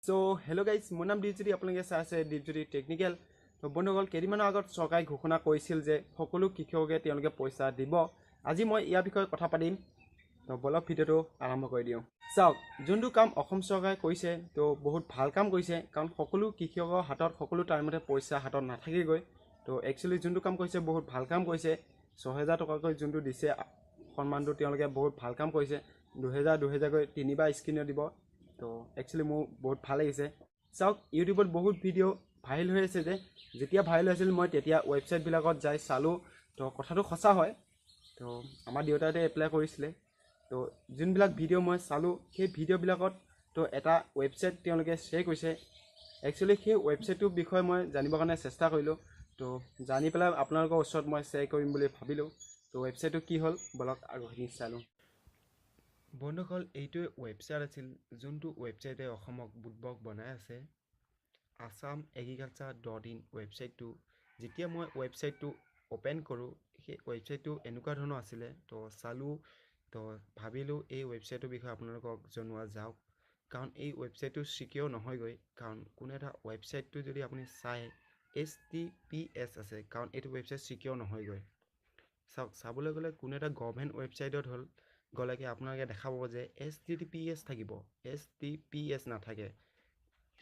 চ' hello' guys, মোৰ নাম দীপজ্যোতি, আপোনালোকে চাই আছে দীপজ্যোতি টেকনিকেল। তো বন্ধুসকল, কেইদিনমানৰ আগত চৰকাৰে ঘোষণা কৰিছিল যে সকলো কৃষকে তেওঁলোকে পইচা দিব। আজি মই ইয়াৰ বিষয়ে কথা পাতিম। তো বলক, ভিডিঅ'টো আৰম্ভ কৰি দিওঁ। চাওক, যোনটো কাম অসম চৰকাৰে কৰিছে, তো বহুত ভাল কাম কৰিছে, কাৰণ সকলো কৃষকৰ হাতত সকলো টাইমতে পইচা হাতত নাথাকেগৈ। তো একচুৱেলি যোনটো কাম কৰিছে, বহুত ভাল কাম কৰিছে। 6000 টকাকৈ যোনটো দিছে সন্মানটো, তেওঁলোকে বহুত ভাল কাম কৰিছে। 2000 2000কৈ তিনিবাৰ স্ক্ৰীণত দিব। তো একচুৱেলি মোৰ বহুত ভাল লাগিছে। চাওক, ইউটিউবত বহুত ভিডিঅ' ভাইৰেল হৈ আছে যে যেতিয়া ভাইৰেল হৈছিল, মই তেতিয়া ৱেবছাইটবিলাকত যাই চালোঁ, তো কথাটো সঁচা হয়। তো আমাৰ দেউতাহঁতে এপ্লাই কৰিছিলে। তো যোনবিলাক ভিডিঅ' মই চালোঁ, সেই ভিডিঅ'বিলাকত তো এটা ৱেবছাইট তেওঁলোকে শ্বেয়াৰ কৰিছে। একচুৱেলি সেই ৱেবছাইটটোৰ বিষয়ে মই জানিবৰ কাৰণে চেষ্টা কৰিলোঁ। তো জানি পেলাই আপোনালোকৰ ওচৰত মই শ্বেয়াৰ কৰিম বুলি ভাবিলোঁ। তো ৱেবছাইটটো কি হ'ল, বলক আগৰখিনি চাই লওঁ। বন্ধুসকল, এইটোৱে ৱেবছাইট আছিল, যোনটো ৱেবছাইটে অসমক বুৰ্বক বনাই আছে, assamagriculture.in ৱেবছাইটটো। যেতিয়া মই ৱেবছাইটটো অ'পেন কৰোঁ, সেই ৱেবছাইটটো এনেকুৱা ধৰণৰ আছিলে। তো চালোঁ, তো ভাবিলোঁ এই ৱেবছাইটটোৰ বিষয়ে আপোনালোকক জনোৱা যাওক, কাৰণ এই ৱেবছাইটটো ছিকিয়ৰ নহয়গৈ। কাৰণ কোনো এটা ৱেবছাইটটো যদি আপুনি চায়, HTTPS আছে, কাৰণ এইটো ৱেবছাইট ছিকিয়ৰ নহয়গৈ। চাওক, চাবলৈ গ'লে কোনো এটা গভৰ্ণমেণ্ট ৱেবছাইটত হ'ল গ'লেগে আপোনালোকে দেখা পাব যে HTTPS থাকিব, HTPS নাথাকে।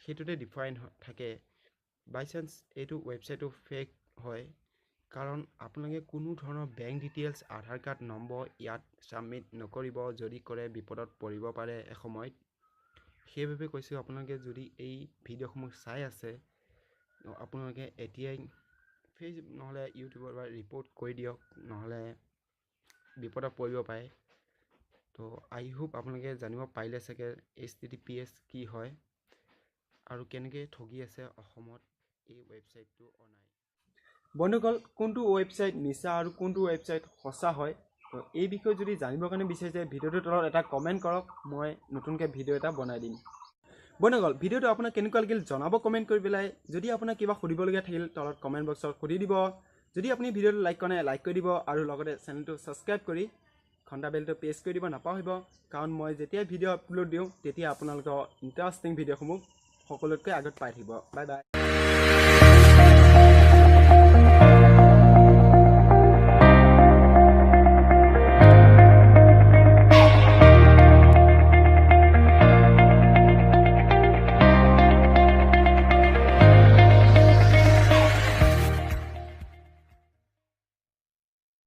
সেইটোতে ডিফাইন থাকে। বাই চান্স এইটো ৱেবছাইটটো ফেক হয়, কাৰণ আপোনালোকে কোনো ধৰণৰ বেংক ডিটেইলছ, আধাৰ কাৰ্ড নম্বৰ ইয়াত ছাবমিট নকৰিব। যদি কৰে, বিপদত পৰিব পাৰে এসময়ত। সেইবাবে কৈছোঁ, আপোনালোকে যদি এই ভিডিঅ'সমূহ চাই আছে, আপোনালোকে এতিয়াই ফেচবুক নহ'লে ইউটিউবৰ পৰা ৰিপৰ্ট কৰি দিয়ক, নহ'লে বিপদত পৰিব পাৰে। তো আই হোপ আপোনালোকে জানিব পাৰিলে চাগে HTTPS কি হয় আৰু কেনেকৈ ঠগি আছে অসমত এই ৱেবছাইটটো অনাই। বন্ধুসকল, কোনটো ৱেবছাইট মিছা আৰু কোনটো ৱেবছাইট সঁচা হয়, তো এই বিষয়ে যদি জানিবৰ কাৰণে বিচাৰিছে, ভিডিঅ'টোৰ তলত এটা কমেণ্ট কৰক, মই নতুনকৈ ভিডিঅ' এটা বনাই দিম। বন্ধুসকল, ভিডিঅ'টো আপোনাক কেনেকুৱা লাগিল জনাব কমেণ্ট কৰি পেলাই। যদি আপোনাৰ কিবা সুধিবলগীয়া থাকিল, তলত কমেণ্ট বক্সত সুধি দিব। যদি আপুনি ভিডিঅ'টো লাইক কৰে নাই, লাইক কৰি দিব আৰু লগতে চেনেলটো ছাবস্ক্ৰাইব কৰি ঘণ্টা বেলটো প্ৰেছ কৰি দিব নাপাহৰিব, কাৰণ মই যেতিয়াই ভিডিঅ' আপলোড দিওঁ, তেতিয়া আপোনালোকৰ ইণ্টাৰেষ্টিং ভিডিঅ'সমূহ সকলোতকৈ আগত পাই থাকিব। Bye bye.